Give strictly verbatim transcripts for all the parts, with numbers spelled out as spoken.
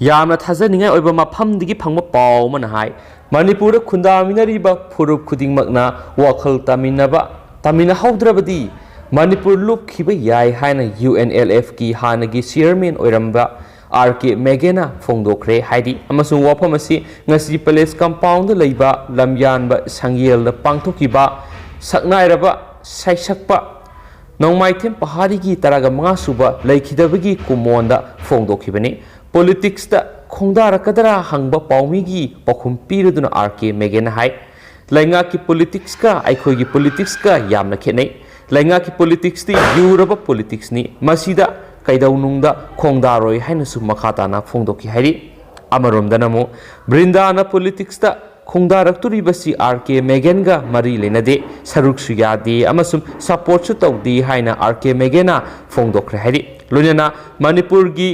ꯌꯥꯝꯅ ꯊꯥꯖꯅꯤꯡꯉꯥꯏ ꯑꯣꯏꯕ ꯃꯐꯝꯗꯒꯤ ꯐꯪꯕ ꯄꯥꯎ ꯑꯃꯅ ꯍꯥꯏ, ꯃꯅꯤꯄꯨꯔꯗ ꯈꯨꯟꯗꯥꯃꯤꯟꯅꯔꯤꯕ ꯐꯨꯔꯨꯞ ꯈꯨꯗꯤꯡꯃꯛꯅ ꯋꯥꯈꯜ ꯇꯥꯃꯤꯟꯅꯕ, ꯇꯥꯃꯤꯟꯅꯍꯧꯗ꯭ꯔꯕꯗꯤ ꯃꯅꯤꯄꯨꯔ ꯂꯨꯞꯈꯤꯕ ꯌꯥꯏ ꯍꯥꯏꯅ ꯌꯨ ꯑꯦꯟ ꯑꯦꯜ ꯑꯦꯐꯀꯤ ꯍꯥꯟꯅꯒꯤ ꯆꯤꯌꯔꯃꯦꯟ ꯑꯣꯏꯔꯝꯕ ꯑꯥꯔ ꯀꯦ ꯃꯦꯒꯦꯅ ꯐꯣꯡꯗꯣꯛꯈ꯭ꯔꯦ꯫ ꯍꯥꯏꯗꯤ, ꯑꯃꯁꯨꯡ ꯋꯥꯐꯝ ꯑꯁꯤ ꯉꯁꯤ ꯄꯦꯂꯦꯁ ꯀꯝꯄꯥꯎꯟꯗ ꯂꯩꯕ ꯂꯝꯌꯥꯟꯕ ꯁꯪꯌꯦꯜꯗ ꯄꯥꯡꯊꯣꯛꯈꯤꯕ ꯁꯛꯅꯥꯏꯔꯕ ꯁꯩꯁꯛꯄ ꯅꯣꯡꯃꯥꯏꯊꯦꯝ ꯄꯍꯥꯔꯤꯒꯤ ꯇꯔꯥꯒ ꯃꯉꯥ ꯁꯨꯕ ꯂꯩꯈꯤꯗꯕꯒꯤ ꯀꯨꯝꯑꯣꯟꯗ ꯐꯣꯡꯗꯣꯛꯈꯤꯕꯅꯤ꯫ ꯄꯣꯂꯤꯇꯤꯛꯁꯇ ꯈꯣꯡꯗꯥꯔꯛꯀꯗ꯭ꯔꯥ ꯍꯪꯕ ꯄꯥꯎꯃꯤꯒꯤ ꯄꯥꯎꯈꯨꯝ ꯄꯤꯔꯗꯨꯅ ꯑꯥꯔ ꯀꯦ ꯃꯦꯒꯦꯅ ꯍꯥꯏ, ꯂꯩꯉꯥꯛꯀꯤ ꯄꯣꯂꯤꯇꯤꯛꯁꯀ ꯑꯩꯈꯣꯏꯒꯤ ꯄꯣꯂꯤꯇꯤꯛꯁꯀ ꯌꯥꯝꯅ ꯈꯦꯠꯅꯩ꯫ ꯂꯩꯉꯥꯛꯀꯤ ꯄꯣꯂꯤꯇꯤꯛꯁꯇꯤ ꯌꯨꯔꯕ ꯄꯣꯂꯤꯇꯤꯛꯁꯅꯤ, ꯃꯁꯤꯗ ꯀꯩꯗꯧꯅꯨꯡꯗ ꯈꯣꯡꯗꯥꯔꯣꯏ ꯍꯥꯏꯅꯁꯨ ꯃꯈꯥ ꯇꯥꯅ ꯐꯣꯡꯗꯣꯛꯈꯤ ꯍꯥꯏꯔꯤ꯫ ꯑꯃꯔꯣꯝꯗꯅ ꯑꯃꯨꯛ ꯕ꯭ꯔꯤꯟꯗꯥꯅ ꯄꯣꯂꯤꯇꯤꯛꯁꯇ ꯈꯣꯡꯗꯥꯔꯛꯇꯣꯔꯤꯕꯁꯤ ꯑꯥꯔ ꯀꯦ ꯃꯦꯒꯦꯟꯒ ꯃꯔꯤ ꯂꯩꯅꯗꯦ, ꯁꯔꯨꯛꯁꯨ ꯌꯥꯗꯦ ꯑꯃꯁꯨꯡ ꯁꯄꯣꯔꯠꯁꯨ ꯇꯧꯗꯦ ꯍꯥꯏꯅ ꯑꯥꯔ ꯀꯦ ꯃꯦꯒꯦꯅ ꯐꯣꯡꯗꯣꯛꯈ꯭ꯔꯦ ꯍꯥꯏꯔꯤ꯫ ꯂꯣꯏꯅꯅ ꯃꯅꯤꯄꯨꯔꯒꯤ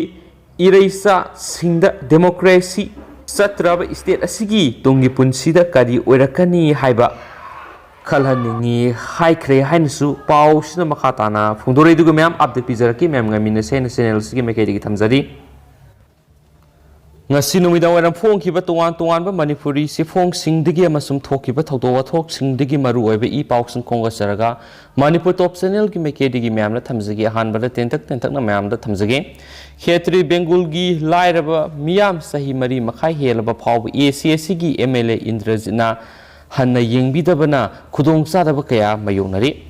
ꯏꯔꯩꯆꯥꯁꯤꯡꯗ ꯗꯦꯃꯣꯀ꯭ꯔꯦꯁꯤ ꯆꯠꯇ꯭ꯔꯕ ꯁ꯭ꯇꯦꯠ ꯑꯁꯤꯒꯤ ꯇꯨꯡꯒꯤ ꯄꯨꯟꯁꯤꯗ ꯀꯔꯤ ꯑꯣꯏꯔꯛꯀꯅꯤ ꯍꯥꯏꯕ ꯈꯜꯍꯟꯅꯤꯡꯉꯤ ꯍꯥꯏꯈ꯭ꯔꯦ ꯍꯥꯏꯅꯁꯨ ꯄꯥꯎꯁꯤꯅ ꯃꯈꯥ ꯇꯥꯅ ꯐꯣꯡꯗꯣꯔꯛꯏ꯫ ꯑꯗꯨꯒ ꯃꯌꯥꯝ ꯑꯞꯗꯦꯠ ꯄꯤꯖꯔꯛꯀꯦ, ꯃꯌꯥꯝ ꯉꯥꯏꯃꯤꯟꯅꯁꯦ ꯍꯥꯏꯅ ꯆꯦꯅꯦꯜꯁꯤꯒꯤ ꯃꯥꯏꯀꯩꯗꯒꯤ ꯊꯝꯖꯔꯤ꯫ ꯉꯁꯤ ꯅꯨꯃꯤꯗꯥꯡ ꯋꯥꯏꯔꯝ ꯐꯣꯡꯈꯤꯕ ꯇꯣꯉꯥꯟ ꯇꯣꯉꯥꯟꯕ ꯃꯅꯤꯄꯨꯔꯤ ꯆꯦꯐꯣꯡꯁꯤꯡꯗꯒꯤ ꯑꯃꯁꯨꯡ ꯊꯣꯛꯈꯤꯕ ꯊꯧꯗꯣꯛ ꯋꯥꯊꯣꯛꯁꯤꯡꯗꯒꯤ ꯃꯔꯨꯑꯣꯏꯕ ꯏ ꯄꯥꯎꯁꯤꯡ ꯈꯣꯝꯒꯠꯆꯔꯒ ꯃꯅꯤꯄꯨꯔ ꯇꯣꯞ ꯆꯦꯅꯦꯜꯒꯤ ꯃꯥꯏꯀꯩꯗꯒꯤ ꯃꯌꯥꯝꯗ ꯊꯝꯖꯒꯦ꯫ ꯑꯍꯥꯟꯕꯗ ꯇꯦꯟꯇꯛ ꯇꯦꯟꯇꯛꯅ ꯃꯌꯥꯝꯗ ꯊꯝꯖꯒꯦ꯫ ꯈꯦꯇ꯭ꯔꯤ ꯕꯦꯡꯒꯨꯜꯒꯤ ꯂꯥꯏꯔꯕ ꯃꯤꯌꯥꯝ ꯆꯍꯤ ꯃꯔꯤ ꯃꯈꯥꯏ ꯍꯦꯜꯂꯕ ꯐꯥꯎꯕ ꯑꯦ ꯁꯤ ꯑꯦꯁ ꯁꯤꯒꯤ ꯑꯦꯝ ꯑꯦꯜ ꯑꯦ ꯏꯟꯗ꯭ꯔꯖꯤꯠꯅ ꯍꯟꯅ ꯌꯦꯡꯕꯤꯗꯕꯅ ꯈꯨꯗꯣꯡꯆꯥꯗꯕ ꯀꯌꯥ ꯃꯥꯌꯣꯛꯅꯔꯤ꯫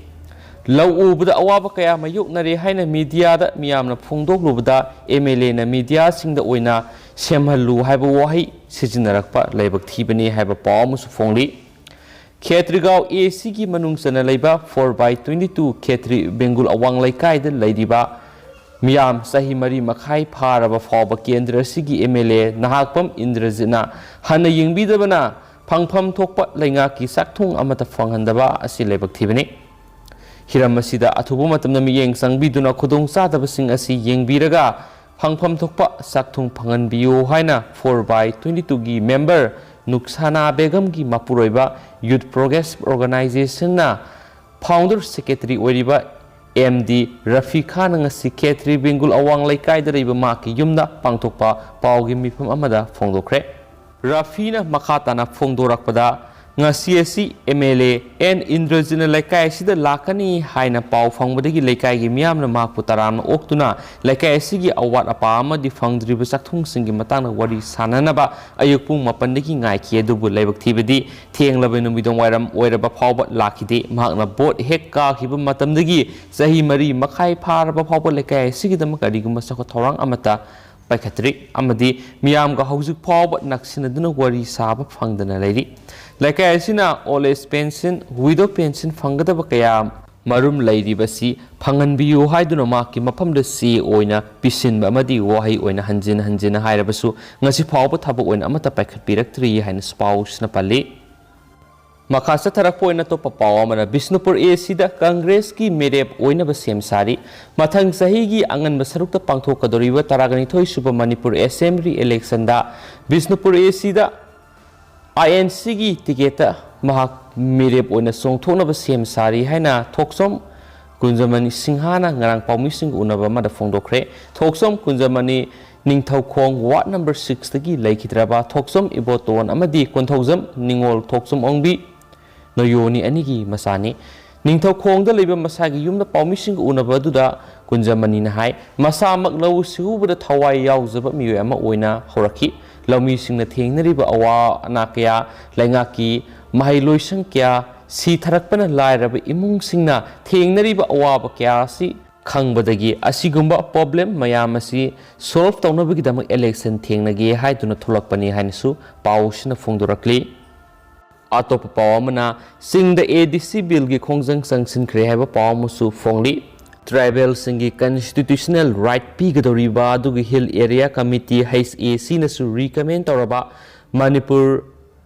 ꯂꯧ ꯎꯕꯗ ꯑꯋꯥꯕ ꯀꯌꯥ ꯃꯥꯌꯣꯛꯅꯔꯦ ꯍꯥꯏꯅ ꯃꯤꯗꯤꯌꯥꯗ ꯃꯤꯌꯥꯝꯅ ꯐꯣꯡꯗꯣꯛꯂꯨꯕꯗ ꯑꯦꯝ ꯑꯦꯜ ꯑꯦꯅ ꯃꯤꯗꯤꯌꯥꯁꯤꯡꯗ ꯑꯣꯏꯅ ꯁꯦꯝꯍꯜꯂꯨ ꯍꯥꯏꯕ ꯋꯥꯍꯩ ꯁꯤꯖꯤꯟꯅꯔꯛꯄ ꯂꯥꯏꯕꯛ ꯊꯤꯕꯅꯤ ꯍꯥꯏꯕ ꯄꯥꯎ ꯑꯃꯁꯨ ꯐꯣꯡꯂꯤ꯫ ꯈꯦꯇ꯭ꯔꯤꯒꯥꯎ ꯑꯦ ꯁꯤꯒꯤ ꯃꯅꯨꯡ ꯆꯟꯅ ꯂꯩꯕ four by twenty two ꯈꯦꯇ꯭ꯔꯤ ꯕꯦꯡꯒꯨꯜ ꯑꯋꯥꯡ ꯂꯩꯀꯥꯏꯗ ꯂꯩꯔꯤꯕ ꯃꯤꯌꯥꯝ ꯆꯍꯤ ꯃꯔꯤ ꯃꯈꯥꯏ ꯐꯥꯔꯕ ꯐꯥꯎꯕ ꯀꯦꯟꯗ꯭ꯔ ꯑꯁꯤꯒꯤ ꯑꯦꯝ ꯑꯦꯜ ꯑꯦ ꯅꯍꯥꯛꯄꯝ ꯏꯟꯗ꯭ꯔꯖꯤꯠꯅ ꯍꯟꯅ ꯌꯦꯡꯕꯤꯗꯕꯅ ꯐꯪꯐꯝ ꯊꯣꯛꯄ ꯂꯩꯉꯥꯛꯀꯤ ꯆꯥꯛꯊꯨꯡ ꯑꯃꯠꯇ ꯐꯪꯍꯟꯗꯕ ꯑꯁꯤ ꯂꯥꯏꯕꯛ ꯊꯤꯕꯅꯤ꯫ ꯍꯤꯔꯝ ꯑꯁꯤꯗ ꯑꯊꯨꯕ ꯃꯇꯝꯗ ꯃꯤꯠꯌꯦꯡ ꯆꯪꯕꯤꯗꯨꯅ ꯈꯨꯗꯣꯡꯆꯥꯗꯕꯁꯤꯡ ꯑꯁꯤ ꯌꯦꯡꯕꯤꯔꯒ ꯐꯪꯐꯝ ꯊꯣꯛꯄ ꯆꯥꯛꯊꯨꯡ ꯐꯪꯍꯟꯕꯤꯌꯨ ꯍꯥꯏꯅ four by twenty two ꯒꯤ ꯃꯦꯝꯕꯔ ꯅꯨꯛꯁꯥꯅꯥ ꯕꯦꯒꯝꯒꯤ ꯃꯄꯨꯔꯣꯏꯕ ꯌꯨꯠ ꯄ꯭ꯔꯣꯒ꯭ꯔꯦꯁ ꯑꯣꯔꯒꯅꯥꯏꯖꯦꯁꯟꯅ ꯐꯥꯎꯟꯗꯔ ꯁꯦꯀ꯭ꯔꯦꯇꯔꯤ ꯑꯣꯏꯔꯤꯕ ꯑꯦꯝ ꯗꯤ ꯔꯐꯤ ꯈꯥꯟꯅ ꯉꯁꯤ ꯈꯦꯇ꯭ꯔꯤ ꯕꯦꯡꯒꯨꯜ ꯑꯋꯥꯡ ꯂꯩꯀꯥꯏꯗ ꯂꯩꯕ ꯃꯍꯥꯛꯀꯤ ꯌꯨꯝꯗ ꯄꯥꯡꯊꯣꯛꯄ ꯄꯥꯎꯒꯤ ꯃꯤꯐꯝ ꯑꯃꯗ ꯐꯣꯡꯗꯣꯛꯈ꯭ꯔꯦ꯫ ꯔꯐꯤꯅ ꯃꯈꯥ ꯇꯥꯅ ꯐꯣꯡꯗꯣꯔꯛꯄꯗ, ꯉꯁꯤ ꯑꯁꯤ ꯑꯦꯝ ꯑꯦꯜ ꯑꯦ ꯑꯦꯟ ꯏꯟꯗ꯭ꯔꯖꯤꯠꯅ ꯂꯩꯀꯥꯏ ꯑꯁꯤꯗ ꯂꯥꯛꯀꯅꯤ ꯍꯥꯏꯅ ꯄꯥꯎ ꯐꯪꯕꯗꯒꯤ ꯂꯩꯀꯥꯏꯒꯤ ꯃꯤꯌꯥꯝꯅ ꯃꯍꯥꯛꯄꯨ ꯇꯔꯥꯝꯅ ꯑꯣꯛꯇꯨꯅ ꯂꯩꯀꯥꯏ ꯑꯁꯤꯒꯤ ꯑꯋꯥꯠ ꯑꯄꯥ ꯑꯃꯗꯤ ꯐꯪꯗ꯭ꯔꯤꯕ ꯆꯥꯛꯊꯨꯡꯁꯤꯡꯒꯤ ꯃꯇꯥꯡꯗ ꯋꯥꯔꯤ ꯁꯥꯅꯅꯕ ꯑꯌꯨꯛ ꯄꯨꯡ ꯃꯥꯄꯟꯗꯒꯤ ꯉꯥꯏꯈꯤ, ꯑꯗꯨꯕꯨ ꯂꯥꯏꯕꯛ ꯊꯤꯕꯗꯤ ꯊꯦꯡꯂꯕ ꯅꯨꯃꯤꯗꯥꯡ ꯋꯥꯏꯔꯝ ꯑꯣꯏꯔꯕ ꯐꯥꯎꯕ ꯂꯥꯛꯈꯤꯗꯦ꯫ ꯃꯍꯥꯛꯅ ꯚꯣꯠ ꯍꯦꯛ ꯀꯥꯈꯤꯕ ꯃꯇꯝꯗꯒꯤ ꯆꯍꯤ ꯃꯔꯤ ꯃꯈꯥꯏ ꯐꯥꯔꯕ ꯐꯥꯎꯕ ꯂꯩꯀꯥꯏ ꯑꯁꯤꯒꯤꯗꯃꯛ ꯀꯔꯤꯒꯨꯝꯕ ꯆꯥꯎꯈꯠ ꯊꯧꯔꯥꯡ ꯑꯃꯠꯇ ꯄꯥꯏꯈꯠꯇ꯭ꯔꯤ ꯑꯃꯗꯤ ꯃꯤꯌꯥꯝꯒ ꯍꯧꯖꯤꯛ ꯐꯥꯎꯕ ꯅꯛꯁꯤꯟꯅꯗꯨꯅ ꯋꯥꯔꯤ ꯁꯥꯕ ꯐꯪꯗꯅ ꯂꯩꯔꯤ꯫ ꯂꯩꯀꯥꯏ ꯑꯁꯤꯅ old age pension, widow pension ꯐꯪꯒꯗꯕ ꯀꯌꯥ ꯃꯔꯨꯝ ꯂꯩꯔꯤꯕꯁꯤ ꯐꯪꯍꯟꯕꯤꯌꯨ ꯍꯥꯏꯗꯨꯅ ꯃꯍꯥꯛꯀꯤ ꯃꯐꯝꯗ ꯆꯦ ꯑꯣꯏꯅ ꯄꯤꯁꯤꯟꯕ ꯑꯃꯗꯤ ꯋꯥꯍꯩ ꯑꯣꯏꯅ ꯍꯟꯖꯤꯟ ꯍꯟꯖꯤꯟ ꯍꯥꯏꯔꯕꯁꯨ ꯉꯁꯤ ꯐꯥꯎꯕ ꯊꯕꯛ ꯑꯣꯏꯅ ꯑꯃꯠꯇ ꯄꯥꯏꯈꯠꯄꯤꯔꯛꯇ꯭ꯔꯤ ꯍꯥꯏꯅꯁꯨ ꯄꯥꯎꯁꯤꯅ ꯄꯜꯂꯤ꯫ ꯃꯈꯥ ꯆꯠꯊꯔꯛꯄ ꯑꯣꯏꯅ ꯑꯇꯣꯞꯄ ꯄꯥꯎ ꯑꯃꯅ ꯕꯤꯁꯅꯨꯄꯨꯔ ꯑꯦ ꯁꯤꯗ ꯀꯪꯒ꯭ꯔꯦꯁꯀꯤ ꯃꯤꯔꯦꯞ ꯑꯣꯏꯅꯕ ꯁꯦꯝ ꯁꯥꯔꯤ꯫ ꯃꯊꯪ ꯆꯍꯤꯒꯤ ꯑꯉꯟꯕ ꯁꯔꯨꯛꯇ ꯄꯥꯡꯊꯣꯛꯀꯗꯧꯔꯤꯕ ꯇꯔꯥꯒ ꯅꯤꯊꯣꯏ ꯁꯨꯕ ꯃꯅꯤꯄꯨꯔ ꯑꯦꯁꯦꯝꯕ꯭ꯂꯤ ꯏꯂꯦꯛꯁꯟꯗ ꯕꯤꯁꯅꯨꯄꯨꯔ ꯑꯦ ꯁꯤꯗ ꯑꯥꯏ ꯑꯦꯟ ꯁꯤꯒꯤ ꯇꯤꯀꯦꯠꯇ ꯃꯍꯥꯛ ꯃꯤꯔꯦꯞ ꯑꯣꯏꯅ ꯆꯣꯡꯊꯣꯛꯅꯕ ꯁꯦꯝ ꯁꯥꯔꯤ ꯍꯥꯏꯅ ꯊꯣꯛꯆꯣꯝ ꯀꯨꯟꯖꯃꯅꯤ ꯁꯤꯡꯍꯥꯅ ꯉꯔꯥꯡ ꯄꯥꯎꯃꯤꯁꯤꯡꯒ ꯎꯅꯕ ꯑꯃꯗ ꯐꯣꯡꯗꯣꯛꯈ꯭ꯔꯦ꯫ ꯊꯣꯛꯆꯣꯝ ꯀꯨꯟꯖꯃꯅꯤ ꯅꯤꯡꯊꯧꯈꯣꯡ ꯋꯥꯔꯗ ꯅꯝꯕꯔ ꯁꯤꯛꯁꯇꯒꯤ ꯂꯩꯈꯤꯗ꯭ꯔꯕ ꯊꯣꯛꯆꯣꯝ ꯏꯕꯣꯇꯣꯟ ꯑꯃꯗꯤ ꯀꯣꯟꯊꯧꯖꯝ ꯅꯤꯉꯣꯜ ꯊꯣꯛꯆꯣꯝ ꯑꯣꯡꯕꯤ ꯅꯣꯌꯣꯅꯤ ꯑꯅꯤꯒꯤ ꯃꯆꯥꯅꯤ꯫ ꯅꯤꯡꯊꯧꯈꯣꯡꯗ ꯂꯩꯕ ꯃꯁꯥꯒꯤ ꯌꯨꯝꯗ ꯄꯥꯎꯃꯤꯁꯤꯡꯒ ꯎꯅꯕ ꯑꯗꯨꯗ ꯀꯨꯟꯖꯃꯅꯤꯅ ꯍꯥꯏ, ꯃꯁꯥꯃꯛ ꯂꯧꯎ ꯁꯤꯡꯎꯕꯗ ꯊꯋꯥꯏ ꯌꯥꯎꯖꯕ ꯃꯤꯑꯣꯏ ꯑꯃ ꯑꯣꯏꯅ ꯍꯧꯔꯛꯈꯤ꯫ ꯂꯧꯃꯤꯁꯤꯡꯅ ꯊꯦꯡꯅꯔꯤꯕ ꯑꯋꯥ ꯑꯅꯥ ꯀꯌꯥ, ꯂꯩꯉꯥꯛꯀꯤ ꯃꯍꯩꯂꯣꯏꯁꯪ ꯀꯌꯥ ꯁꯤꯊꯔꯛꯄꯅ ꯂꯥꯏꯔꯕ ꯏꯃꯨꯡꯁꯤꯡꯅ ꯊꯦꯡꯅꯔꯤꯕ ꯑꯋꯥꯕ ꯀꯌꯥ ꯑꯁꯤ ꯈꯪꯕꯗꯒꯤ ꯑꯁꯤꯒꯨꯝꯕ ꯄ꯭ꯔꯣꯕ꯭ꯂꯦꯝ ꯃꯌꯥꯝ ꯑꯁꯤ ꯁꯣꯜꯚ ꯇꯧꯅꯕꯒꯤꯗꯃꯛ ꯏꯂꯦꯛꯁꯟ ꯊꯦꯡꯅꯒꯦ ꯍꯥꯏꯗꯨꯅ ꯊꯣꯛꯂꯛꯄꯅꯤ ꯍꯥꯏꯅꯁꯨ ꯄꯥꯎꯁꯤꯅ ꯐꯣꯡꯗꯣꯔꯛꯂꯤ꯫ ꯑꯇꯣꯞꯄ ꯄꯥꯎ ꯑꯃꯅ, ꯆꯤꯡꯗ ꯑꯦ ꯗꯤ ꯁꯤ ꯕꯤꯜꯒꯤ ꯈꯣꯡꯖꯪ ꯆꯪꯁꯤꯟꯈ꯭ꯔꯦ ꯍꯥꯏꯕ ꯄꯥꯎ ꯑꯃꯁꯨ ꯐꯣꯡꯂꯤ꯫ ꯇ꯭ꯔꯥꯏꯕꯦꯜꯁꯤꯡꯒꯤ ꯀꯟꯁꯇꯤꯇ꯭ꯌꯨꯁꯅꯦꯜ ꯔꯥꯏꯠ ꯄꯤꯒꯗꯧꯔꯤꯕ ꯑꯗꯨꯒꯤ hill area committee, H A ꯁꯤꯅꯁꯨ ꯔꯤꯀꯃꯦꯟ ꯇꯧꯔꯕ Manipur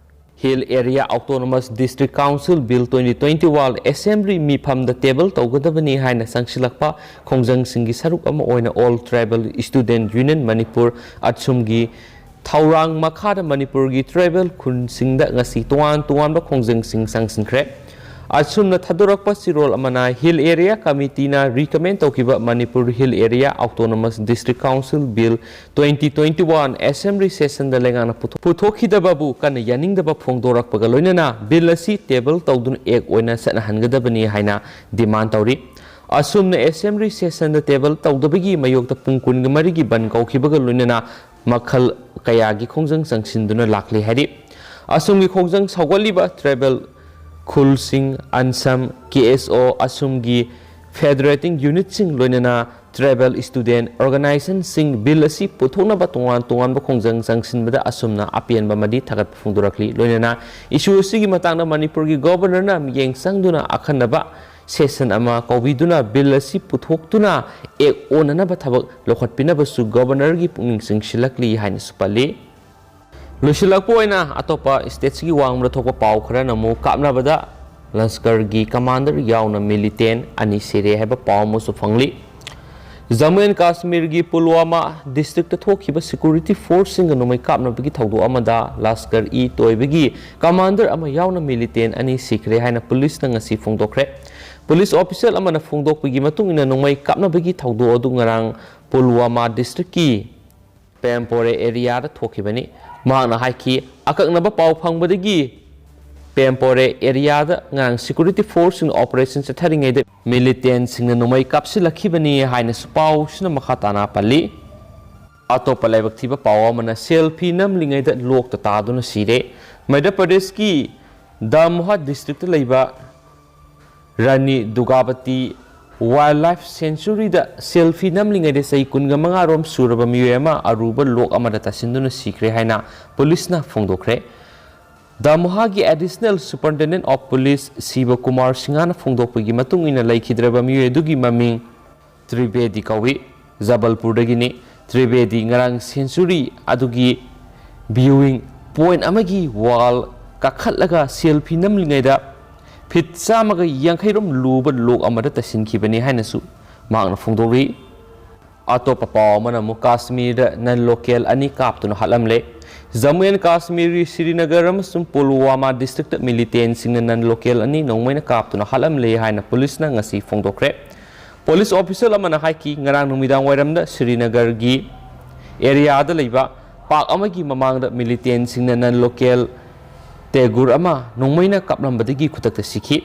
hill area autonomous district council bill twenty twenty one assembly ꯃꯤꯐꯝꯗ ꯇꯦꯕꯜ ꯇꯧꯒꯗꯕꯅꯤ ꯍꯥꯏꯅ ꯆꯪꯁꯤꯜꯂꯛꯄ ꯈꯣꯡꯖꯪꯁꯤꯡꯒꯤ ꯁꯔꯨꯛ ꯑꯃ ꯑꯣꯏꯅ all tribal student union Manipur, ꯑꯠꯁꯨꯝꯒꯤ ꯊꯧꯔꯥꯡ ꯃꯈꯥꯗ ꯃꯅꯤꯄꯨꯔꯒꯤ ꯇ꯭ꯔꯥꯏꯕꯦꯜ ꯈꯨꯟꯁꯤꯡꯗ ꯉꯁꯤ ꯇꯣꯉꯥꯟ ꯇꯣꯉꯥꯟꯕ ꯈꯣꯡꯖꯪꯁꯤꯡ ꯆꯪꯁꯤꯟꯈ꯭ꯔꯦ꯫ ꯑꯁꯨꯝꯅ ꯊꯥꯗꯣꯔꯛꯄ ꯆꯤꯔꯣꯜ ꯑꯃꯅ Hill Area Committeeꯅ recommend ꯇꯧꯈꯤꯕ Manipur Hill Area Autonomous District Council Bill twenty twenty-one Assembly Sessionꯗ ꯂꯩꯉꯥꯛꯅ ꯄꯨꯊꯣꯛ-, ꯄꯨꯊꯣꯛꯈꯤꯗꯕꯕꯨ ꯀꯟꯅ ꯌꯥꯅꯤꯡꯗꯕ ꯐꯣꯡꯗꯣꯔꯛꯄꯒ ꯂꯣꯏꯅꯅ Bill ꯑꯁꯤ table ꯇꯧꯗꯨꯅ Act ꯑꯣꯏꯅ ꯆꯠꯅꯍꯟꯒꯗꯕꯅꯤ ꯍꯥꯏꯅ demand ꯇꯧꯔꯤ꯫ ꯑꯁꯨꯝꯅ Assembly Sessionꯗ table ꯇꯧꯗꯕꯒꯤ ꯃꯥꯌꯣꯛꯇ ꯄꯨꯡ ꯀꯨꯟꯃꯔꯤꯒꯤ ꯕꯟ ꯀꯧꯈꯤꯕꯒ ꯂꯣꯏꯅꯅ ꯃꯈꯜ ꯀꯌꯥꯒꯤ ꯈꯣꯡꯖꯪ ꯆꯪꯁꯤꯟꯗꯨꯅ ꯂꯥꯛꯂꯤ ꯍꯥꯏꯔꯤ꯫ ꯑꯁꯣꯝꯒꯤ ꯈꯣꯡꯖꯪ ꯁꯧꯒꯠꯂꯤꯕ tribal ꯈꯨꯜꯁꯤꯡ, ꯑꯟꯁꯝ, K S O, ꯑꯁꯣꯝꯒꯤ federating unitꯁꯤꯡ ꯂꯣꯏꯅꯅ tribal student organizationꯁꯤꯡ Bill ꯑꯁꯤ ꯄꯨꯊꯣꯛꯅꯕ ꯇꯣꯉꯥꯟ ꯇꯣꯉꯥꯟꯕ ꯈꯣꯡꯖꯪ ꯆꯪꯁꯤꯟꯕꯗ ꯑꯁꯨꯝꯅ ꯑꯄꯦꯟꯕ ꯑꯃꯗꯤ ꯊꯥꯒꯠꯄ ꯐꯣꯡꯗꯣꯔꯛꯂꯤ꯫ ꯂꯣꯏꯅꯅ issue ꯑꯁꯤꯒꯤ ꯃꯇꯥꯡꯗ ꯃꯅꯤꯄꯨꯔꯒꯤ Governorꯅ ꯃꯤꯠꯌꯦꯡ ꯆꯪꯗꯨꯅ ꯑꯈꯟꯅꯕ session ꯑꯃ ꯀꯧꯕꯤꯗꯨꯅ Bill ꯑꯁꯤ ꯄꯨꯊꯣꯛꯇꯨꯅ Act ꯑꯣꯟꯅꯅꯕ ꯊꯕꯛ ꯂꯧꯈꯠꯄꯤꯅꯕꯁꯨ Governorꯒꯤ ꯄꯨꯛꯅꯤꯡ ꯆꯤꯡꯁꯤꯜꯂꯛꯂꯤ ꯍꯥꯏꯅꯁꯨ ꯄꯜꯂꯤ꯫ ꯂꯣꯏꯁꯤꯜꯂꯛꯄ ꯑꯣꯏꯅ ꯑꯇꯣꯞꯄ stateꯁꯤꯒꯤ ꯋꯥꯡꯃꯗ ꯊꯣꯛꯄ ꯄꯥꯎ ꯈꯔꯅ ꯑꯃꯨꯛ ꯀꯥꯞꯅꯕꯗ ꯂꯁꯀꯔꯒꯤ commander ꯌꯥꯎꯅ militant ꯑꯅꯤ ꯁꯤꯔꯦ ꯍꯥꯏꯕ ꯄꯥꯎ ꯑꯃꯁꯨ ꯐꯪꯂꯤ꯫ ꯖꯝꯃꯨ ꯑꯦꯟ ꯀꯥꯁꯃꯤꯔꯒꯤ ꯄꯨꯜꯋꯥꯃꯥ districtꯇ ꯊꯣꯛꯈꯤꯕ security forceꯁꯤꯡꯒ ꯅꯣꯡꯃꯩ ꯀꯥꯞꯅꯕꯒꯤ ꯊꯧꯗꯣꯛ ꯑꯃꯗ ꯂꯁꯀꯔ-ꯏ-ꯇꯣꯏꯕꯥꯒꯤ commander ꯑꯃ ꯌꯥꯎꯅ militant ꯑꯅꯤ ꯁꯤꯈ꯭ꯔꯦ ꯍꯥꯏꯅ ꯄꯨꯂꯤꯁꯅ ꯉꯁꯤ ꯐꯣꯡꯗꯣꯛꯈ꯭ꯔꯦ꯫ ꯄꯨꯂꯤꯁ official ꯑꯃꯅ ꯐꯣꯡꯗꯣꯛꯄꯒꯤ ꯃꯇꯨꯡ ꯏꯟꯅ ꯅꯣꯡꯃꯩ ꯀꯥꯞꯅꯕꯒꯤ ꯊꯧꯗꯣꯛ ꯑꯗꯨ ꯉꯔꯥꯡ ꯄꯨꯜꯋꯥꯃꯥ districtꯀꯤ ꯄꯦꯝꯄꯣꯔꯦ areaꯗ ꯊꯣꯛꯈꯤꯕꯅꯤ꯫ ꯃꯍꯥꯛꯅ ꯍꯥꯏꯈꯤ, ꯑꯀꯛꯅꯕ ꯄꯥꯎ ꯐꯪꯕꯗꯒꯤ ꯄꯦꯝꯄꯣꯔꯦ areaꯗ ꯉꯔꯥꯡ security forceꯁꯤꯡꯅ operation ꯆꯠꯊꯔꯤꯉꯩꯗ militantꯁꯤꯡꯅ ꯅꯣꯡꯃꯩ ꯀꯥꯞꯁꯤꯜꯂꯛꯈꯤꯕꯅꯤ ꯍꯥꯏꯅꯁꯨ ꯄꯥꯎꯁꯤꯅ ꯃꯈꯥ ꯇꯥꯅ ꯄꯜꯂꯤ꯫ ꯑꯇꯣꯞꯄ ꯂꯥꯏꯕꯛ ꯊꯤꯕ ꯄꯥꯎ ꯑꯃꯅ selfie ꯅꯝꯂꯤꯉꯩꯗ ꯂꯣꯛꯇ ꯇꯥꯗꯨꯅ ꯁꯤꯔꯦ꯫ ꯃꯙ꯭ꯌ ꯄ꯭ꯔꯗꯦꯁꯀꯤ ꯗꯥꯃꯣꯍꯥ districtꯇ ꯂꯩꯕ ꯔꯥꯅꯤ ꯗꯨꯔꯒꯥꯕꯇꯤ Wildlife Sanctuaryꯗ selfie ꯅꯝꯂꯤꯉꯩꯗ ꯆꯍꯤ ꯀꯨꯟꯃꯉꯥ ꯔꯣꯝ ꯁꯨꯔꯕ ꯃꯤꯑꯣꯏ ꯑꯃ ꯑꯔꯨꯕ ꯂꯣꯛ ꯑꯃꯗ ꯇꯥꯁꯤꯟꯗꯨꯅ ꯁꯤꯈ꯭ꯔꯦ ꯍꯥꯏꯅ ꯄꯨꯂꯤꯁꯅ ꯐꯣꯡꯗꯣꯛꯈ꯭ꯔꯦ꯫ ꯗꯥꯃꯣꯍꯥꯒꯤ Additional Superintendent of Police ꯁꯤꯕ ꯀꯨꯃꯥꯔ ꯁꯤꯡꯍꯅ ꯐꯣꯡꯗꯣꯛꯄꯒꯤ ꯃꯇꯨꯡ ꯏꯟꯅ ꯂꯩꯈꯤꯗ꯭ꯔꯕ ꯃꯤꯑꯣꯏ ꯑꯗꯨꯒꯤ ꯃꯃꯤꯡ ꯇ꯭ꯔꯤꯕꯦꯗꯤ ꯀꯧꯏ꯫ ꯖꯕꯜꯄꯨꯔꯗꯒꯤꯅꯤ꯫ ꯇ꯭ꯔꯤꯕꯦꯗꯤ ꯉꯔꯥꯡ sanctuary ꯑꯗꯨꯒꯤ viewing point ꯑꯃꯒꯤ wall ꯀꯥꯈꯠꯂꯒ selfie ꯅꯝꯂꯤꯉꯩꯗ feet ꯆꯥꯝꯃꯒ ꯌꯥꯡꯈꯩ ꯔꯣꯝ ꯂꯨꯕ ꯂꯣꯛ ꯑꯃꯗ ꯇꯥꯁꯤꯟꯈꯤꯕꯅꯤ ꯍꯥꯏꯅꯁꯨ ꯃꯍꯥꯛꯅ ꯐꯣꯡꯗꯣꯛꯂꯤ꯫ ꯑꯇꯣꯞꯄ ꯄꯥꯎ ꯑꯃꯅ ꯑꯃꯨꯛ ꯀꯥꯁꯃꯤꯔꯗ non-local ꯑꯅꯤ ꯀꯥꯞꯇꯨꯅ ꯍꯥꯠꯂꯝꯂꯦ꯫ ꯖꯝꯃꯨ ꯑꯦꯟ ꯀꯥꯁꯃꯤꯔꯒꯤ ꯁ꯭ꯔꯤꯅꯒꯔ ꯑꯃꯁꯨꯡ ꯄꯨꯜꯋꯥꯃꯥ ꯗꯤꯁꯇ꯭ꯔꯤꯛꯇ ꯃꯤꯂꯤꯇꯦꯟꯁꯤꯡꯅ ꯅꯟ ꯂꯣꯀꯦꯜ ꯑꯅꯤ ꯅꯣꯡꯃꯩꯅ ꯀꯥꯞꯇꯨꯅ ꯍꯥꯠꯂꯝꯂꯦ ꯍꯥꯏꯅ ꯄꯨꯂꯤꯁꯅ ꯉꯁꯤ ꯐꯣꯡꯗꯣꯛꯈ꯭ꯔꯦ꯫ ꯄꯨꯂꯤꯁ ꯑꯣꯐꯤꯁꯤꯌꯦꯜ ꯑꯃꯅ ꯍꯥꯏꯈꯤ, ꯉꯔꯥꯡ ꯅꯨꯃꯤꯗꯥꯡ ꯋꯥꯏꯔꯝꯗ ꯁ꯭ꯔꯤꯅꯒꯔꯒꯤ ꯑꯦꯔꯤꯌꯥꯗ ꯂꯩꯕ ꯄꯥꯔꯛ ꯑꯃꯒꯤ ꯃꯃꯥꯡꯗ ꯃꯤꯂꯤꯇꯦꯟꯁꯤꯡꯅ ꯅꯟ ꯂꯣꯀꯦꯜ ꯇꯦꯒꯨꯔ ꯑꯃ ꯅꯣꯡꯃꯩꯅ ꯀꯥꯞꯂꯝꯕꯗꯒꯤ ꯈꯨꯗꯛꯇ ꯁꯤꯈꯤ꯫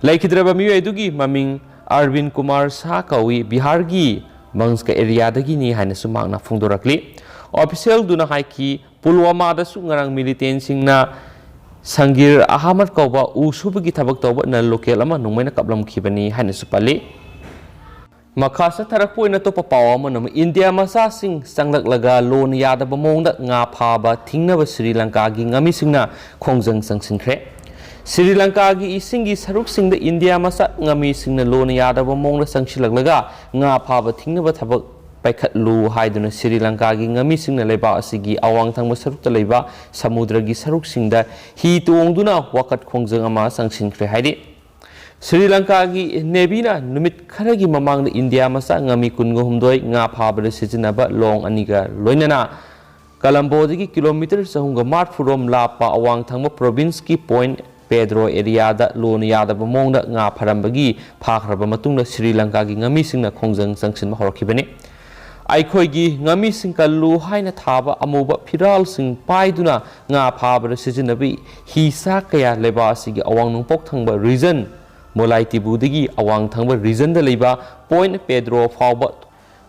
ꯂꯩꯈꯤꯗ꯭ꯔꯕ ꯃꯤꯑꯣꯏ ꯑꯗꯨꯒꯤ ꯃꯃꯤꯡ ꯑꯔꯕꯤꯟ ꯀꯨꯃꯥꯔ ꯁꯥꯍ ꯀꯧꯏ, ꯕꯤꯍꯥꯔꯒꯤ ꯃꯪꯁꯀ ꯑꯦꯔꯤꯌꯥꯗꯒꯤꯅꯤ ꯍꯥꯏꯅꯁꯨ ꯃꯍꯥꯛꯅ ꯐꯣꯡꯗꯣꯔꯛꯂꯤ꯫ ꯑꯣꯐꯤꯁꯤꯌꯦꯜꯗꯨꯅ ꯍꯥꯏꯈꯤ, ꯄꯨꯜꯋꯥꯃꯥꯗꯁꯨ ꯉꯔꯥꯡ ꯃꯤꯂꯤꯇꯦꯟꯁꯤꯡꯅ ꯁꯪꯒꯤꯔ ꯑꯍꯃꯗ ꯀꯧꯕ ꯎ ꯁꯨꯕꯒꯤ ꯊꯕꯛ ꯇꯧꯕ ꯅꯟ ꯂꯣꯀꯦꯜ ꯑꯃ ꯅꯣꯡꯃꯩꯅ ꯀꯥꯞꯂꯝꯈꯤꯕꯅꯤ ꯍꯥꯏꯅꯁꯨ ꯄꯜꯂꯤ꯫ ꯃꯈꯥ ꯆꯠꯊꯔꯛꯄ ꯑꯣꯏꯅ ꯑꯇꯣꯞꯄ ꯄꯥꯎ ꯑꯃꯅ ꯑꯃꯨꯛ ꯏꯟꯗꯤꯌꯥ ꯃꯆꯥꯁꯤꯡ ꯆꯪꯂꯛꯂꯒ ꯂꯣꯟ ꯌꯥꯗꯕ ꯃꯑꯣꯡꯗ ꯉꯥ ꯐꯥꯕ ꯊꯤꯡꯅꯕ ꯁ꯭ꯔꯤ ꯂꯪꯀꯥꯒꯤ ꯉꯥꯃꯤꯁꯤꯡꯅ ꯈꯣꯡꯖꯪ ꯆꯪꯁꯤꯟꯈ꯭ꯔꯦ꯫ ꯁ꯭ꯔꯤ ꯂꯪꯀꯥꯒꯤ ꯏꯁꯤꯡꯒꯤ ꯁꯔꯨꯛꯁꯤꯡꯗ ꯏꯟꯗꯤꯌꯥ ꯃꯆꯥ ꯉꯥꯃꯤꯁꯤꯡꯅ ꯂꯣꯟ ꯌꯥꯗꯕ ꯃꯑꯣꯡꯗ ꯆꯪꯁꯤꯜꯂꯛꯂꯒ ꯉꯥ ꯐꯥꯕ ꯊꯤꯡꯅꯕ ꯊꯕꯛ ꯄꯥꯏꯈꯠꯂꯨ ꯍꯥꯏꯗꯨꯅ ꯁ꯭ꯔꯤ ꯂꯪꯀꯥꯒꯤ ꯉꯥꯃꯤꯁꯤꯡꯅ ꯂꯩꯕꯥꯛ ꯑꯁꯤꯒꯤ ꯑꯋꯥꯡ ꯊꯪꯕ ꯁꯔꯨꯛꯇ ꯂꯩꯕ ꯁꯃꯨꯗ꯭ꯔꯒꯤ ꯁꯔꯨꯛꯁꯤꯡꯗ ꯍꯤ ꯇꯣꯡꯗꯨꯅ ꯋꯥꯀꯠ ꯈꯣꯡꯖꯪ ꯑꯃ ꯆꯪꯁꯤꯟꯈ꯭ꯔꯦ ꯍꯥꯏꯔꯤ꯫ ꯁ꯭ꯔꯤ ꯂꯪꯀꯥꯒꯤ ꯅꯦꯚꯤꯅ ꯅꯨꯃꯤꯠ ꯈꯔꯒꯤ ꯃꯃꯥꯡꯗ ꯏꯟꯗꯤꯌꯥ ꯃꯆꯥ ꯉꯥꯃꯤ ꯀꯨꯟꯒ ꯍꯨꯝꯗꯣꯏ ꯉꯥ ꯐꯥꯕꯗ ꯁꯤꯖꯤꯟꯅꯕ ꯂꯣꯡ ꯑꯅꯤꯒ ꯂꯣꯏꯅꯅ ꯀꯂꯝꯕꯣꯗꯒꯤ ꯀꯤꯂꯣꯃꯤꯇꯔ ꯆꯍꯨꯝꯒ ꯃꯔꯤꯐꯨ ꯔꯣꯝ ꯂꯥꯞꯄ ꯑꯋꯥꯡ ꯊꯪꯕ ꯄ꯭ꯔꯣꯚꯤꯟꯁꯀꯤ ꯄꯣꯏꯟꯠ ꯄꯦꯗ꯭ꯔꯣ ꯑꯦꯔꯤꯌꯥꯗ ꯂꯣꯟ ꯌꯥꯗꯕ ꯃꯑꯣꯡꯗ ꯉꯥ ꯐꯥꯔꯝꯕꯒꯤ ꯐꯥꯈ꯭ꯔꯕ ꯃꯇꯨꯡꯗ ꯁ꯭ꯔꯤ ꯂꯪꯀꯥꯒꯤ ꯉꯥꯃꯤꯁꯤꯡꯅ ꯈꯣꯡꯖꯪ ꯆꯪꯁꯤꯟꯕ ꯍꯧꯔꯛꯈꯤꯕꯅꯤ꯫ ꯑꯩꯈꯣꯏꯒꯤ ꯉꯥꯃꯤꯁꯤꯡ ꯀꯜꯂꯨ ꯍꯥꯏꯅ ꯊꯥꯕ ꯑꯃꯨꯕ ꯐꯤꯔꯥꯜꯁꯤꯡ ꯄꯥꯏꯗꯨꯅ ꯉꯥ ꯐꯥꯕꯗ ꯁꯤꯖꯤꯟꯅꯕ ꯍꯤ ꯆꯥꯛ ꯀꯌꯥ ꯂꯩꯕꯥꯛ ꯑꯁꯤꯒꯤ ꯑꯋꯥꯡ ꯅꯣꯡꯄꯣꯛ ꯊꯪꯕ ꯔꯤꯖꯟ ꯃꯣꯂꯥꯏ ꯇꯤꯕꯨꯗꯒꯤ ꯑꯋꯥꯡ ꯊꯪꯕ ꯔꯤꯖꯟꯗ ꯂꯩꯕ ꯄꯣꯏꯟꯠ ꯄꯦꯗ꯭ꯔꯣ ꯐꯥꯎꯕ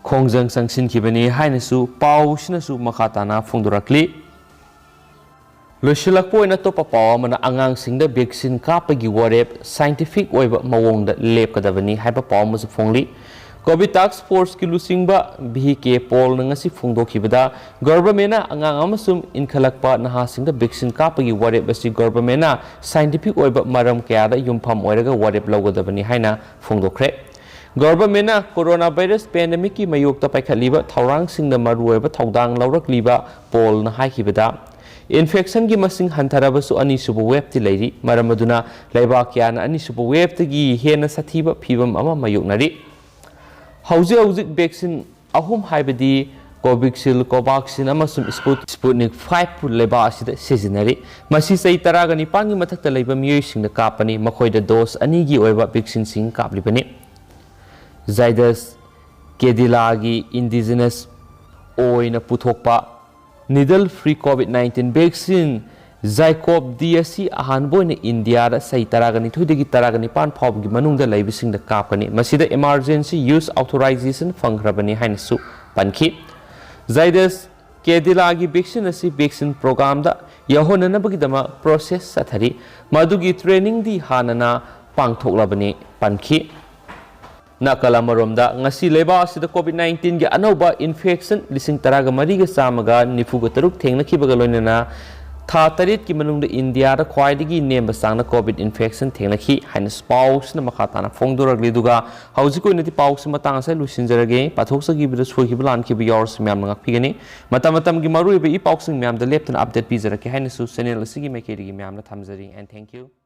ꯈꯣꯡꯖꯪ ꯆꯪꯁꯤꯟꯈꯤꯕꯅꯤ ꯍꯥꯏꯅꯁꯨ ꯄꯥꯎꯁꯤꯅꯁꯨ ꯃꯈꯥ ꯇꯥꯅ ꯐꯣꯡꯗꯣꯔꯛꯂꯤ꯫ ꯂꯣꯏꯁꯤꯜꯂꯛꯄ ꯑꯣꯏꯅ ꯑꯇꯣꯞꯄ ꯄꯥꯎ ꯑꯃꯅ ꯑꯉꯥꯡꯁꯤꯡꯗ ꯚꯦꯛꯁꯤꯟ ꯀꯥꯞꯄꯒꯤ ꯋꯥꯔꯦꯞ ꯁꯥꯏꯟꯇꯤꯐꯤꯛ ꯑꯣꯏꯕ ꯃꯑꯣꯡꯗ ꯂꯦꯞꯀꯗꯕꯅꯤ ꯍꯥꯏꯕ ꯄꯥꯎ ꯑꯃꯁꯨ ꯐꯣꯡꯂꯤ꯫ ꯀꯣꯚꯤꯗ ꯇꯥꯛꯁ ꯐꯣꯔꯁꯀꯤ ꯂꯨꯆꯤꯡꯕ ꯚꯤ ꯀꯦ ꯄꯣꯜꯅ ꯉꯁꯤ ꯐꯣꯡꯗꯣꯛꯈꯤꯕꯗ, ꯒꯚꯔꯟꯃꯦꯟꯠꯅ ꯑꯉꯥꯡ ꯑꯃꯁꯨꯡ ꯏꯟꯈꯠꯂꯛꯄ ꯅꯍꯥꯁꯤꯡꯗ ꯚꯦꯛꯁꯤꯟ ꯀꯥꯞꯄꯒꯤ ꯋꯥꯔꯦꯞ ꯑꯁꯤ ꯒꯚꯔꯟꯃꯦꯟꯠꯅ ꯁꯥꯏꯟꯇꯤꯐꯤꯛ ꯑꯣꯏꯕ ꯃꯔꯝ ꯀꯌꯥꯗ ꯌꯨꯝꯐꯝ ꯑꯣꯏꯔꯒ ꯋꯥꯔꯦꯞ ꯂꯧꯒꯗꯕꯅꯤ ꯍꯥꯏꯅ ꯐꯣꯡꯗꯣꯛꯈ꯭ꯔꯦ꯫ ꯒꯚꯔꯟꯃꯦꯟꯠꯅ ꯀꯣꯔꯣꯅꯥ ꯚꯥꯏꯔꯁ ꯄꯦꯟꯗꯦꯃꯤꯛꯀꯤ ꯃꯥꯌꯣꯛꯇ ꯄꯥꯏꯈꯠꯂꯤꯕ ꯊꯧꯔꯥꯡꯁꯤꯡꯗ ꯃꯔꯨꯑꯣꯏꯕ ꯊꯧꯗꯥꯡ ꯂꯧꯔꯛꯂꯤꯕ ꯄꯣꯜꯅ ꯍꯥꯏꯈꯤꯕꯗ, ꯏꯟꯐꯦꯛꯁꯟꯒꯤ ꯃꯁꯤꯡ ꯍꯟꯊꯔꯕꯁꯨ ꯑꯅꯤꯁꯨꯕ ꯋꯦꯕꯇꯤ ꯂꯩꯔꯤ, ꯃꯔꯝ ꯑꯗꯨꯅ ꯂꯩꯕꯥꯛ ꯀꯌꯥꯅ ꯑꯅꯤꯁꯨꯕ ꯋꯦꯕꯇꯒꯤ ꯍꯦꯟꯅ ꯁꯥꯊꯤꯕ ꯐꯤꯚꯝ ꯑꯃ ꯃꯥꯌꯣꯛꯅꯔꯤ꯫ ꯍꯧꯖꯤꯛ ꯍꯧꯖꯤꯛ ꯚꯦꯛꯁꯤꯟ ꯑꯍꯨꯝ, ꯍꯥꯏꯕꯗꯤ ꯀꯣꯚꯤꯛꯁꯤꯜ, ꯀꯣꯚꯥꯛꯁꯤꯟ ꯑꯃꯁꯨꯡ ꯁ꯭ꯄꯨꯠ-, ꯁ꯭ꯄꯨꯠꯅꯤꯛ ꯐꯥꯏꯚ ꯂꯩꯕꯥꯛ ꯑꯁꯤꯗ ꯁꯤꯖꯤꯟꯅꯔꯤ꯫ ꯃꯁꯤ ꯆꯍꯤ ꯇꯔꯥꯒ ꯅꯤꯄꯥꯟꯒꯤ ꯃꯊꯛꯇ ꯂꯩꯕ ꯃꯤꯑꯣꯏꯁꯤꯡꯗ ꯀꯥꯞꯄꯅꯤ꯫ ꯃꯈꯣꯏꯗ ꯗꯣꯁ ꯑꯅꯤꯒꯤ ꯑꯣꯏꯕ ꯚꯦꯛꯁꯤꯟꯁꯤꯡ ꯀꯥꯞꯂꯤꯕꯅꯤ꯫ ꯖꯥꯏꯗꯁ ꯀꯦꯗꯤꯂꯥꯒꯤ ꯏꯟꯗꯤꯖꯤꯅꯁ ꯑꯣꯏꯅ ꯄꯨꯊꯣꯛꯄ ꯅꯤꯗꯜ free COVID nineteen vaccine ZyCoV D ꯑꯁꯤ ꯑꯍꯥꯟꯕ ꯑꯣꯏꯅ ꯏꯟꯗꯤꯌꯥꯗ ꯆꯍꯤ ꯇꯔꯥꯒ ꯅꯤꯊꯣꯏꯗꯒꯤ ꯇꯔꯥꯒ ꯅꯤꯄꯥꯟ ꯐꯥꯎꯕꯒꯤ ꯃꯅꯨꯡꯗ ꯂꯩꯕꯁꯤꯡꯗ ꯀꯥꯞꯀꯅꯤ꯫ ꯃꯁꯤꯗ ꯏꯃꯥꯔꯖꯦꯟꯁꯤ ꯌꯨꯁ ꯑꯣꯊꯣꯔꯥꯏꯖꯦꯁꯟ ꯐꯪꯈ꯭ꯔꯕꯅꯤ ꯍꯥꯏꯅꯁꯨ ꯄꯟꯈꯤ꯫ ꯖꯥꯏꯗꯁ ꯀꯦꯗꯤꯂꯥꯒꯤ ꯚꯦꯛꯁꯤꯟ ꯑꯁꯤ ꯚꯦꯛꯁꯤꯟ ꯄ꯭ꯔꯣꯒ꯭ꯔꯥꯝꯗ ꯌꯥꯎꯍꯟꯅꯅꯕꯒꯤꯗꯃꯛ ꯄ꯭ꯔꯣꯁꯦꯁ ꯆꯠꯊꯔꯤ꯫ ꯃꯗꯨꯒꯤ ꯇ꯭ꯔꯦꯅꯤꯡꯗꯤ ꯍꯥꯟꯅꯅ ꯄꯥꯡꯊꯣꯛꯂꯕꯅꯤ ꯄꯟꯈꯤ꯫ ꯅꯥꯀꯜ ꯑꯃꯔꯣꯝꯗ, ꯉꯁꯤ ꯂꯩꯕꯥꯛ ꯑꯁꯤꯗ ꯀꯣꯚꯤꯗ ꯅꯥꯏꯟꯇꯤꯟꯒꯤ ꯑꯅꯧꯕ ꯏꯟꯐꯦꯛꯁꯟ ꯂꯤꯁꯤꯡ ꯇꯔꯥꯒ ꯃꯔꯤꯒ ꯆꯥꯝꯃꯒ ꯅꯤꯐꯨꯒ ꯇꯔꯨꯛ ꯊꯦꯡꯅꯈꯤꯕꯒ ꯂꯣꯏꯅꯅ ꯊꯥ ꯇꯔꯦꯠꯀꯤ ꯃꯅꯨꯡꯗ ꯏꯟꯗꯤꯌꯥꯗ ꯈ꯭ꯋꯥꯏꯗꯒꯤ ꯅꯦꯝꯕ ꯆꯥꯡꯅ ꯀꯣꯚꯤꯗ ꯏꯟꯐꯦꯛꯁꯟ ꯊꯦꯡꯅꯈꯤ ꯍꯥꯏꯅ ꯄꯥꯎꯁꯤꯅ ꯃꯈꯥ ꯇꯥꯅ ꯐꯣꯡꯗꯣꯔꯛꯂꯤ꯫ ꯑꯗꯨꯒ ꯍꯧꯖꯤꯛꯀꯤ ꯑꯣꯏꯅꯗꯤ ꯄꯥꯎꯁꯤ ꯃꯇꯥꯡ ꯑꯁꯤꯗ ꯂꯣꯏꯁꯤꯟꯖꯔꯒꯦ꯫ ꯄꯥꯊꯣꯛꯆꯈꯤꯕꯗ ꯁꯣꯏꯈꯤꯕ ꯂꯥꯟꯈꯤꯕ ꯌꯥꯎꯔꯁꯨ ꯃꯌꯥꯝꯅ ꯉꯥꯛꯄꯤꯒꯅꯤ꯫ ꯃꯇꯝ ꯃꯇꯝꯒꯤ ꯃꯔꯨꯑꯣꯏꯕ ꯏ ꯄꯥꯎꯁꯤꯡ ꯃꯌꯥꯝꯗ ꯂꯦꯞꯇꯅ ꯑꯞꯗꯦꯠ ꯄꯤꯖꯔꯛꯀꯦ ꯍꯥꯏꯅꯁꯨ ꯆꯦꯅꯦꯜ ꯑꯁꯤꯒꯤ ꯃꯥꯏꯀꯩꯗꯒꯤ ꯃꯌꯥꯝꯅ ꯊꯝꯖꯔꯤ꯫ And thank you.